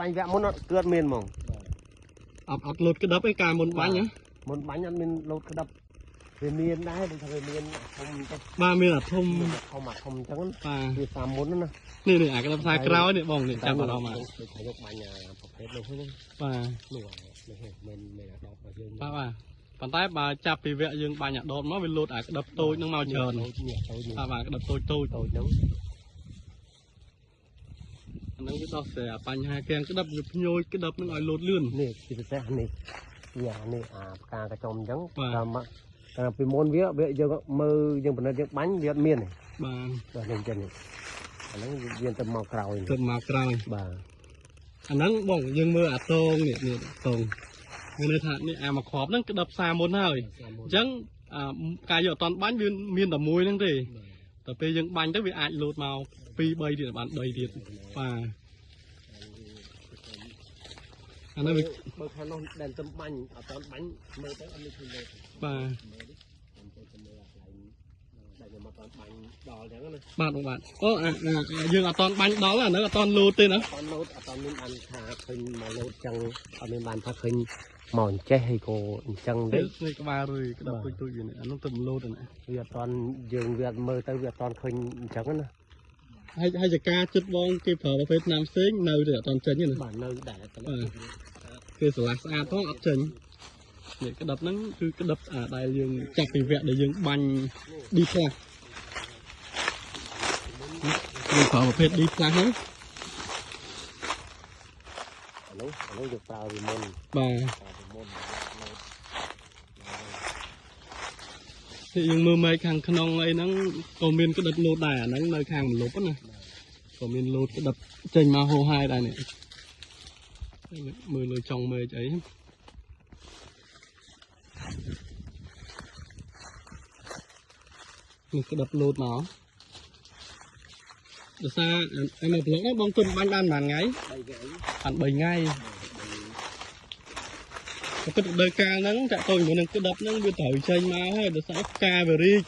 បាញ់វគ្គមុនអត់គឺអត់មានហ្មង អត់លោតក្តឹបឯកាលមុនបាញ់ណា មុនបាញ់អត់មានលោតក្តឹបវាមានដែរដូចថាវាមានអាធំទៅ បាទមានអាធំ មានអាធំអាធំអញ្ចឹងណា បាទ វាតាមមុនណា នេះនេះអាក្តឹបខ្សែក្រោយនេះបងនេះចាំអារម្មណ៍ ដូចថាយកបាញ់អាប្រភេទនោះហ្នឹង បាទ នោះអានេះមិនមែនអាដបរបស់យើង បាទបាទប៉ុន្តែបើចាប់ពីវគ្គយើងបាញ់អាដបមកវាលោតអាក្តឹបតូចហ្នឹងមកច្រើន តូចនេះតូចនេះ បាទបាទក្តឹបតូចតូច តូចហ្នឹង អាហ្នឹងវាដោះស្រាយអាបញ្ហាកៀងក្តឹបវាភ្ញូចក្តឹបហ្នឹងឲ្យលោតលឿន នេះជាពិសេសនេះនេះអានេះអាផ្កាកញ្ចុំអញ្ចឹង បាទ តាមតាមពីមុនវាវាយើងមើលយើងពិនិត្យយើងបាញ់វាអត់មានទេ បាទ បាទនេះអញ្ចឹងនេះអាហ្នឹងវាទៅមកក្រោយនេះ ទៅមកក្រោយ បាទ អាហ្នឹងបងយើងមើលអាតងនេះនេះតងមានន័យថានេះអាមួយគ្រាប់ហ្នឹងក្តឹបសាមុនហើយអញ្ចឹងអាការយកអត់តន់បាញ់វាមានតែមួយហ្នឹងទេតែពេលយើងបាញ់ទៅវាអាចលោតមក2 3ទៀតបាន3ទៀតបាទអាហ្នឹងវា បើខាងនោះដែលទៅបាញ់អត់តាន់បាញ់មើលទៅអត់មានឃើញលោតទេ បាទ មើលនេះខ្ញុំទៅទៅមើលអាកន្លែងដែលខ្ញុំអត់តាន់បាញ់ដល់អញ្ចឹងណា បាទបងបាទអូអាអាយើងអត់តន់បាញ់ដល់អាហ្នឹងអត់តន់លោតទេណា អត់លោតអត់តាន់មានបានថាឃើញមកលោតចឹងអត់មានបានថាឃើញមកអញ្ចេះហើយក៏អញ្ចឹងទេ នេះក្បាលរុយក្តឹបទុយទុយវានេះអានោះទៅលោតណា វាអត់តាន់យើងវាអត់មើលទៅវាអត់តាន់ឃើញអញ្ចឹងណា ហើយហើយចការចិត្តបងគេប្រើប្រភេទថ្នាំផ្សេងនៅតែអត់តន់ចេញទេណា បាទនៅដែរតែ គេស្រឡះស្អាតផងអត់ចេញនេះក្តឹបហ្នឹងគឺក្តឹបអាដែលយើងចាប់ពីវគ្គដែលយើងបាញ់ D+ យើងប្រើប្រភេទ D+ ហ្នឹង អានោះអានោះយើងប្រើពីមុន បាទ ប្រើពីមុនលោត នេះយើងមើលមែកខាងក្នុងអីហ្នឹងក៏មានក្តឹបលោតដែរអាហ្នឹងនៅខាងម្លប់ណាក៏មានលោតក្តឹបចេញមកហោហាយដែរនេះមើលលើចុងមែកអីនេះក្តឹបលោតមកដោយសារអែមកប្លុកហ្នឹងបងទុំបាញ់បានប្រហែលថ្ងៃ 3ថ្ងៃ បាន3ថ្ងៃក៏ពិតរដូវកាលហ្នឹងតាក់ទងជាមួយនឹងក្តឹបហ្នឹងវាត្រូវចេញមកហើយដោយសារផ្កាវារីក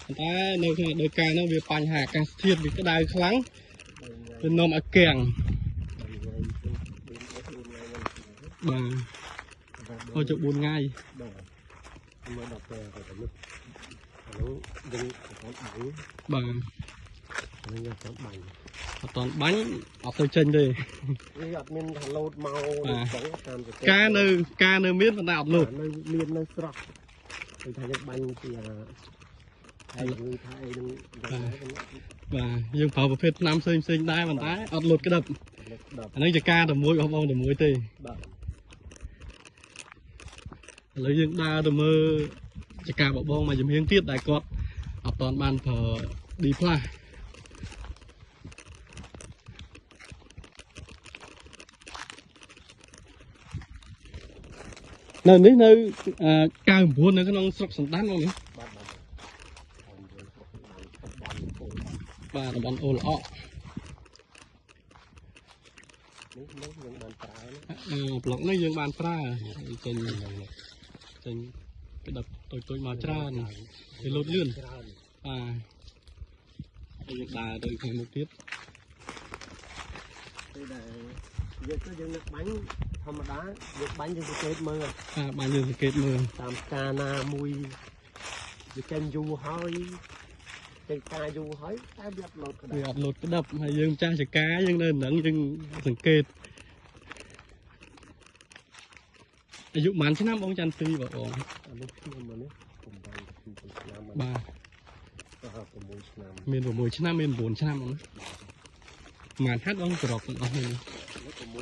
ប៉ុន្តែនៅក្នុងរដូវកាលហ្នឹងវាបញ្ហាអាកាសធាតុវាក្តៅខ្លាំងវានាំឲ្យគាំងបាទអូចុះ4ថ្ងៃ បាទមើលដល់ពេលទៅនេះអានោះយើងអត់តាន់បាញ់ បាទ អានេះយើងអត់តាន់បាញ់ អត់តន់បាញ់អត់ទៅចេញទេ វាអត់មានថាលោតមកដូចចឹងតាមសង្កេត ការនៅការនៅមានប៉ុន្តែអត់លោត នៅមាននៅស្រស់ដូចថាយើងបាញ់ពីអាហើយយើងថាអីនឹងយ៉ាងណា បាទយើងប្រើប្រភេទថ្នាំផ្សេងផ្សេងដែរប៉ុន្តែអត់លោតក្តឹប លើក10 អាហ្នឹងជាការតែមួយរបស់បងតែមួយទេ បាទ ឥឡូវយើងដើរទៅមើលចកាបបងមួយជំហានទៀតដែលគាត់អត់តន់បានប្រើ D+ នៅនេះនៅ99នៅក្នុងស្រុកសណ្ដានបងនេះ បាទបាទ បាទតំបន់អូល្អក់ នេះនេះយើងបានប្រើណា អឺប្លុកនេះយើងបានប្រើចេញចេញក្តាប់តូចៗមកច្រើនវាលោតលឿន ច្រើន បាទហើយយើងដើរទៅខាងមុខទៀត ពេលដែលយើងទៅយើងនឹកបាញ់ធម្មតាយើងបាញ់យើងសង្កេតមើល បាទបានយើងសង្កេតមើល តាមការណាមួយវាចេញយូរហើយចេញការយូរហើយតែវាអត់លោតក្តៅ វាអត់លោតក្តាប់ហើយយើងម្ចាស់ចកាយើងនៅនឹងយើងសង្កេតអាយុប៉ុន្មានឆ្នាំបងច័ន្ទទីបងបង អានេះខ្ញុំមកនេះ8 9ឆ្នាំ បាទ 6ឆ្នាំ មាន6ឆ្នាំមាន9ឆ្នាំបងណាប៉ុន្មានហាត់បងក្របទាំងអស់នេះ នេះ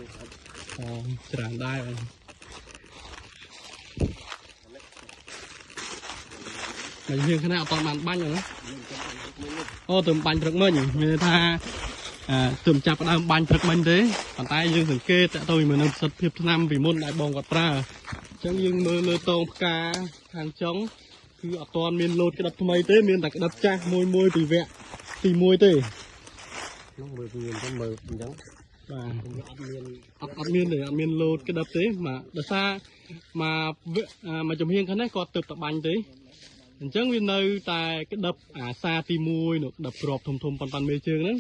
6ហាត់ អូច្រើនដែរបងមិនយើងខណៈអត់បានបាញ់ហ្នឹងណា យើងចាំបាញ់មួយនេះ អូទៅបាញ់ព្រឹកមិញមានន័យថាអឺទៅចាប់ផ្ដើមបាញ់ព្រឹកមិញទេប៉ុន្តែយើងសង្កេតតទៅជាមួយនឹងប្រសិទ្ធភាពថ្នាំពីមុនដែលបងគាត់ប្រើអញ្ចឹងយើងមើលលើតងផ្កាខាងចុងគឺអត់ទាន់មានលោតក្តាប់ថ្មីទេមានតែក្តាប់ចាស់មួយមួយពីវគ្គទី1ទេ នោះមើលមានទៅមើលអញ្ចឹង បាទ វាអត់មាន អត់មានទេអត់មានលោតក្តាប់ទេមកដោយសារមកវគ្គមកចំហៀងខាងនេះគាត់ទៅតបាញ់ទេអញ្ចឹងវានៅតែក្តាប់អាសាទី1នោះក្តាប់ក្របធំធំប៉ុនប៉ាន់មេជើងហ្នឹង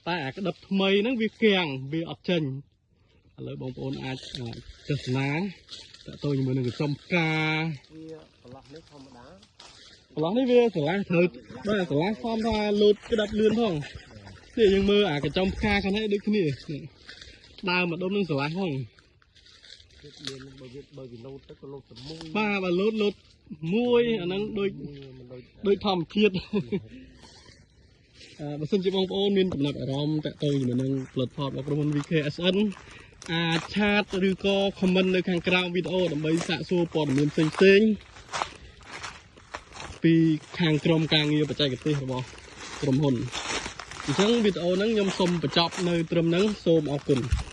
តែអាក្តាប់ថ្មីហ្នឹងវាគាំងវាអត់ចេញ ឥឡូវបងប្អូនអាចទស្សនាតទៅជាមួយនឹងកញ្ចុំផ្កា វាប្រឡោះនេះធម្មតា ប្រឡោះនេះវាស្រឡះត្រូវបាទស្រឡះសមថាលោតក្តាប់លឿនផងនេះយើងមើលអាកញ្ចុំផ្កាខាងនេះដូចគ្នានេះដើមម្ដុំនឹងស្រឡះផង វាមានបើវាលោតទៅក៏លោតតែមួយ បាទបើលោតលោតមួយអាហ្នឹងដូច មួយមិនដូច ដូចធម្មជាតិ បើសិនជាបងប្អូនមានចំណាប់អារម្មណ៍តាក់ទងជាមួយនឹងផលិតផលរបស់ក្រុមហ៊ុន VKSN អាច chat ឬក៏ comment នៅខាងក្រោមវីដេអូដើម្បីសាកសួរព័ត៌មានផ្សេងៗពីខាងក្រុមការងារបច្ចេកទេសរបស់ក្រុមហ៊ុនអញ្ចឹងវីដេអូហ្នឹងខ្ញុំសូមបញ្ចប់នៅត្រឹមហ្នឹងសូមអរគុណ។